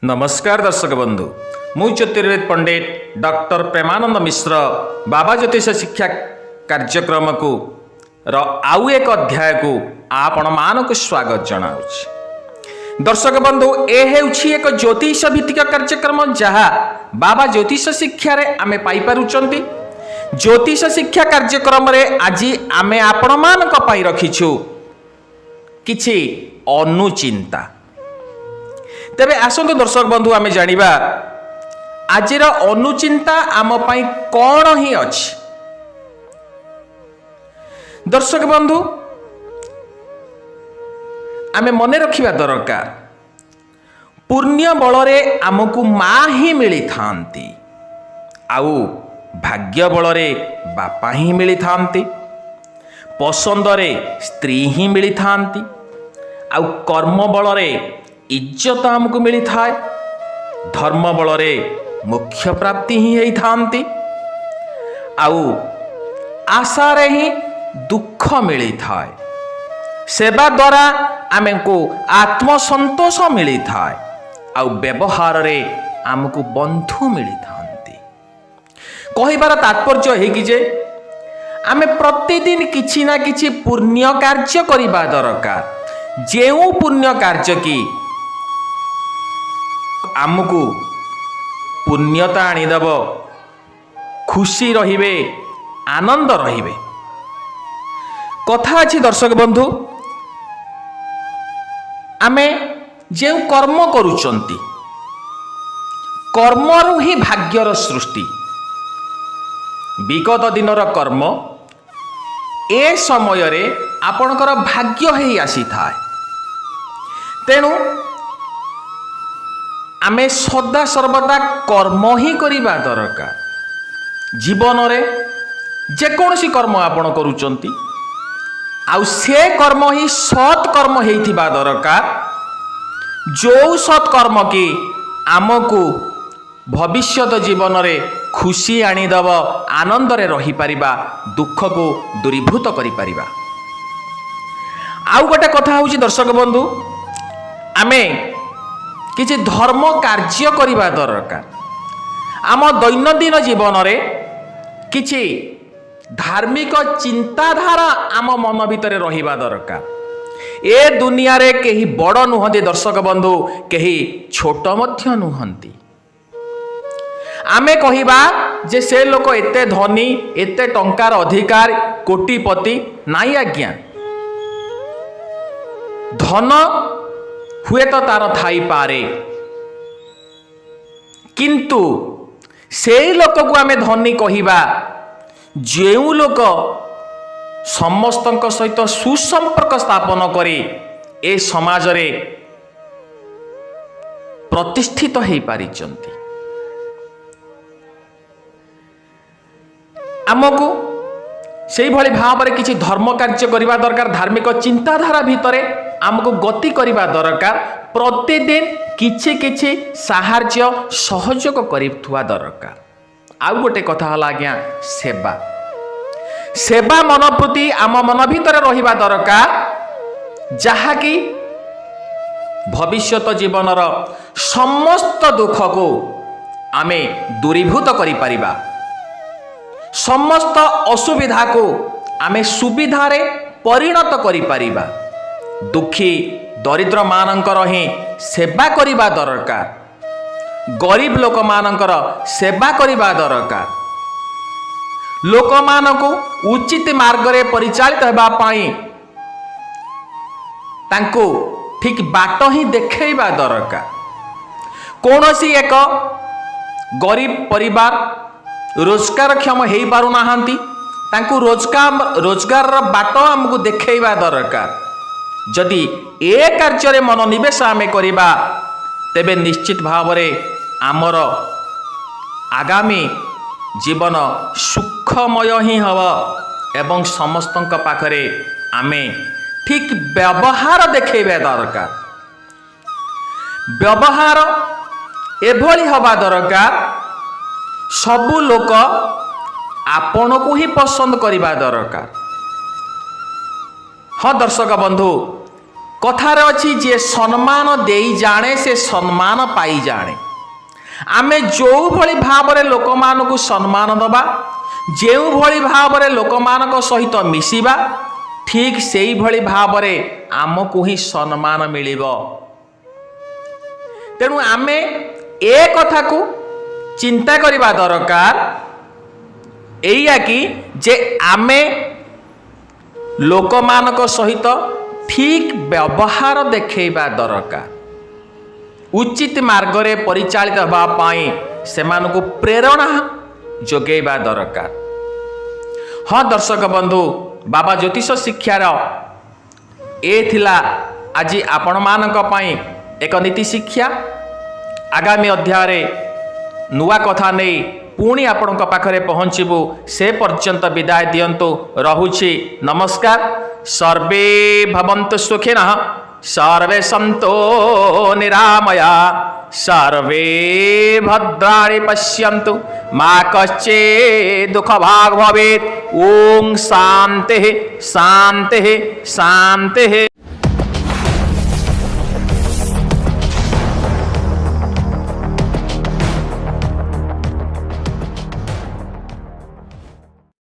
ନମସ୍କାର ଦର୍ଶକ ବନ୍ଧୁ, ମୁଁ ଜ୍ୟୋତିର୍ବିଦ ପଣ୍ଡିତ ଡକ୍ଟର ପ୍ରେମାନନ୍ଦ ମିଶ୍ର ବାବା ଜ୍ୟୋତିଷ ଶିକ୍ଷା କାର୍ଯ୍ୟକ୍ରମକୁ ର ଆଉ ଏକ ଅଧ୍ୟାୟକୁ ଆପଣମାନଙ୍କୁ ସ୍ୱାଗତ ଜଣାଉଛି। ଦର୍ଶକ ବନ୍ଧୁ, ଏ ହେଉଛି ଏକ ଜ୍ୟୋତିଷ ଭିତ୍ତିକ କାର୍ଯ୍ୟକ୍ରମ, ଯାହା ବାବା ଜ୍ୟୋତିଷ ଶିକ୍ଷାରେ ଆମେ ପାଇପାରୁଛନ୍ତି। ଜ୍ୟୋତିଷ ଶିକ୍ଷା କାର୍ଯ୍ୟକ୍ରମରେ ଆଜି ଆମେ ଆପଣମାନଙ୍କ ପାଇଁ ରଖିଛୁ କିଛି ଅନୁଚିନ୍ତା। ତେବେ ଆସନ୍ତୁ ଦର୍ଶକ ବନ୍ଧୁ, ଆମେ ଜାଣିବା ଆଜିର ଅନୁଚିନ୍ତା ଆମ ପାଇଁ କ'ଣ ହିଁ ଅଛି। ଦର୍ଶକ ବନ୍ଧୁ, ଆମେ ମନେ ରଖିବା ଦରକାର, ପୁଣ୍ୟ ବଳରେ ଆମକୁ ମା ହିଁ ମିଳିଥାନ୍ତି ଆଉ ଭାଗ୍ୟ ବଳରେ ବାପା ହିଁ ମିଳିଥାନ୍ତି, ପସନ୍ଦରେ ସ୍ତ୍ରୀ ହିଁ ମିଳିଥାନ୍ତି ଆଉ କର୍ମ ବଳରେ ଇଜ୍ଜତ ଆମକୁ ମିଳିଥାଏ, ଧର୍ମ ବଳରେ ମୋକ୍ଷ ପ୍ରାପ୍ତି ହିଁ ହେଇଥାନ୍ତି ଆଉ ଆଶାରେ ହିଁ ଦୁଃଖ ମିଳିଥାଏ। ସେବା ଦ୍ୱାରା ଆମକୁ ଆତ୍ମସନ୍ତୋଷ ମିଳିଥାଏ ଆଉ ବ୍ୟବହାରରେ ଆମକୁ ବନ୍ଧୁ ମିଳିଥାନ୍ତି। କହିବାର ତାତ୍ପର୍ଯ୍ୟ ଏହିକି ଯେ ଆମେ ପ୍ରତିଦିନ କିଛି ନା କିଛି ପୁଣ୍ୟ କାର୍ଯ୍ୟ କରିବା ଦରକାର, ଯେଉଁ ପୁଣ୍ୟ କାର୍ଯ୍ୟ କି ଆମକୁ ପୁଣ୍ୟତା ଆଣିଦେବ, ଖୁସି ରହିବେ, ଆନନ୍ଦ ରହିବେ। କଥା ଅଛି ଦର୍ଶକ ବନ୍ଧୁ, ଆମେ ଯେଉଁ କର୍ମ କରୁଛନ୍ତି, କର୍ମରୁ ହିଁ ଭାଗ୍ୟର ସୃଷ୍ଟି। ବିଗତ ଦିନର କର୍ମ ଏ ସମୟରେ ଆପଣଙ୍କର ଭାଗ୍ୟ ହେଇ ଆସିଥାଏ। ତେଣୁ ଆମେ ସଦା ସର୍ବଦା କର୍ମ ହିଁ କରିବା ଦରକାର। ଜୀବନରେ ଯେକୌଣସି କର୍ମ ଆପଣ କରୁଛନ୍ତି ଆଉ ସେ କର୍ମ ହିଁ ସତ୍ କର୍ମ ହେଇଥିବା ଦରକାର, ଯେଉଁ ସତ୍ କର୍ମ କି ଆମକୁ ଭବିଷ୍ୟତ ଜୀବନରେ ଖୁସି ଆଣିଦେବ, ଆନନ୍ଦରେ ରହିପାରିବା, ଦୁଃଖକୁ ଦୂରୀଭୂତ କରିପାରିବା। ଆଉ ଗୋଟେ କଥା ହେଉଛି ଦର୍ଶକ ବନ୍ଧୁ, ଆମେ କିଛି ଧର୍ମ କାର୍ଯ୍ୟ କରିବା ଦରକାର। ଆମ ଦୈନନ୍ଦିନ ଜୀବନରେ କିଛି ଧାର୍ମିକ ଚିନ୍ତାଧାରା ଆମ ମନ ଭିତରେ ରହିବା ଦରକାର। ଏ ଦୁନିଆରେ କେହି ବଡ଼ ନୁହନ୍ତି ଦର୍ଶକ ବନ୍ଧୁ, କେହି ଛୋଟ ମଧ୍ୟ ନୁହନ୍ତି। ଆମେ କହିବା ଯେ ସେ ଲୋକ ଏତେ ଧନୀ, ଏତେ ଟଙ୍କାର ଅଧିକାର, କୋଟିପତି। ନାଇଁ ଆଜ୍ଞା, ଧନ ହୁଏତ ତାର ଥାଇପାରେ, କିନ୍ତୁ ସେଇ ଲୋକକୁ ଆମେ ଧନୀ କହିବା ଯେଉଁ ଲୋକ ସମସ୍ତଙ୍କ ସହିତ ସୁସମ୍ପର୍କ ସ୍ଥାପନ କରି ଏ ସମାଜରେ ପ୍ରତିଷ୍ଠିତ ହେଇପାରିଛନ୍ତି। ଆମକୁ ସେଇଭଳି ଭାବରେ କିଛି ଧର୍ମ କାର୍ଯ୍ୟ କରିବା ଦରକାର। ଧାର୍ମିକ ଚିନ୍ତାଧାରା ଭିତରେ ଆମକୁ ଗତି କରିବା ଦରକାର। ପ୍ରତିଦିନ କିଛି କିଛି ସାହାଯ୍ୟ ସହଯୋଗ କରୁଥିବା ଦରକାର। ଆଉ ଗୋଟେ କଥା ହେଲା ଆଜ୍ଞା, ସେବା। ସେବା ମନୋବୃତ୍ତି ଆମ ମନ ଭିତରେ ରହିବା ଦରକାର, ଯାହାକି ଭବିଷ୍ୟତ ଜୀବନର ସମସ୍ତ ଦୁଃଖକୁ ଆମେ ଦୂରୀଭୂତ କରିପାରିବା, ସମସ୍ତ ଅସୁବିଧାକୁ ଆମେ ସୁବିଧାରେ ପରିଣତ କରିପାରିବା। ଦୁଃଖୀ ଦରିଦ୍ରମାନଙ୍କର ହିଁ ସେବା କରିବା ଦରକାର, ଗରିବ ଲୋକମାନଙ୍କର ସେବା କରିବା ଦରକାର। ଲୋକମାନଙ୍କୁ ଉଚିତ ମାର୍ଗରେ ପରିଚାଳିତ ହେବା ପାଇଁ ତାଙ୍କୁ ଠିକ ବାଟ ହିଁ ଦେଖାଇବା ଦରକାର। କୌଣସି ଏକ ଗରିବ ପରିବାର ରୋଜଗାରକ୍ଷମ ହେଇପାରୁନାହାନ୍ତି, ତାଙ୍କୁ ରୋଜଗାରର ବାଟ ଆମକୁ ଦେଖାଇବା ଦରକାର। ଯଦି ଏ କାର୍ଯ୍ୟରେ ମନୋନିବେଶ ଆମେ କରିବା, ତେବେ ନିଶ୍ଚିତ ଭାବରେ ଆମର ଆଗାମୀ ଜୀବନ ସୁଖମୟ ହିଁ ହେବ ଏବଂ ସମସ୍ତଙ୍କ ପାଖରେ ଆମେ ଠିକ୍ ବ୍ୟବହାର ଦେଖାଇବା ଦରକାର। ବ୍ୟବହାର ଏଭଳି ହେବା ଦରକାର, ସବୁ ଲୋକ ଆପଣଙ୍କୁ ହିଁ ପସନ୍ଦ କରିବା ଦରକାର। ହଁ ଦର୍ଶକ ବନ୍ଧୁ। କଥାରେ ଅଛି, ଯିଏ ସମ୍ମାନ ଦେଇ ଜାଣେ, ସେ ସମ୍ମାନ ପାଇ ଜାଣେ। ଆମେ ଯେଉଁଭଳି ଭାବରେ ଲୋକମାନଙ୍କୁ ସମ୍ମାନ ଦେବା, ଯେଉଁଭଳି ଭାବରେ ଲୋକମାନଙ୍କ ସହିତ ମିଶିବା, ଠିକ୍ ସେଇଭଳି ଭାବରେ ଆମକୁ ହିଁ ସମ୍ମାନ ମିଳିବ। ତେଣୁ ଆମେ ଏ କଥାକୁ ଚିନ୍ତା କରିବା ଦରକାର ଏଇଆ କି ଯେ ଆମେ ଲୋକମାନଙ୍କ ସହିତ ଠିକ୍ ବ୍ୟବହାର ଦେଖେଇବା ଦରକାର। ଉଚିତ ମାର୍ଗରେ ପରିଚାଳିତ ହେବା ପାଇଁ ସେମାନଙ୍କୁ ପ୍ରେରଣା ଯୋଗାଇବା ଦରକାର। ହଁ ଦର୍ଶକ ବନ୍ଧୁ, ବାବା ଜ୍ୟୋତିଷ ଶିକ୍ଷାର ଏ ଥିଲା ଆଜି ଆପଣମାନଙ୍କ ପାଇଁ ଏକ ନୀତି ଶିକ୍ଷା। ଆଗାମୀ ଅଧ୍ୟାୟରେ ନୂଆ କଥା ନେଇ ପୁଣି ଆପଣଙ୍କ ପାଖରେ ପହଞ୍ଚିବୁ। ସେ ପର୍ଯ୍ୟନ୍ତ ବିଦାୟ ଦିଅନ୍ତୁ, ରହୁଛି, ନମସ୍କାର। ସର୍ବେ ଭବନ୍ତୁ ସୁଖିନଃ, ସର୍ବେ ସନ୍ତୁ ନିରାମୟା, ସର୍ବେ ଭଦ୍ରାଣି ପଶ୍ୟନ୍ତୁ, ମା କଶ୍ଚିଦ୍ ଦୁଃଖ ଭାଗ ଭବେତ୍। ଓಂ ଶାନ୍ତି ଶାନ୍ତି ଶାନ୍ତି।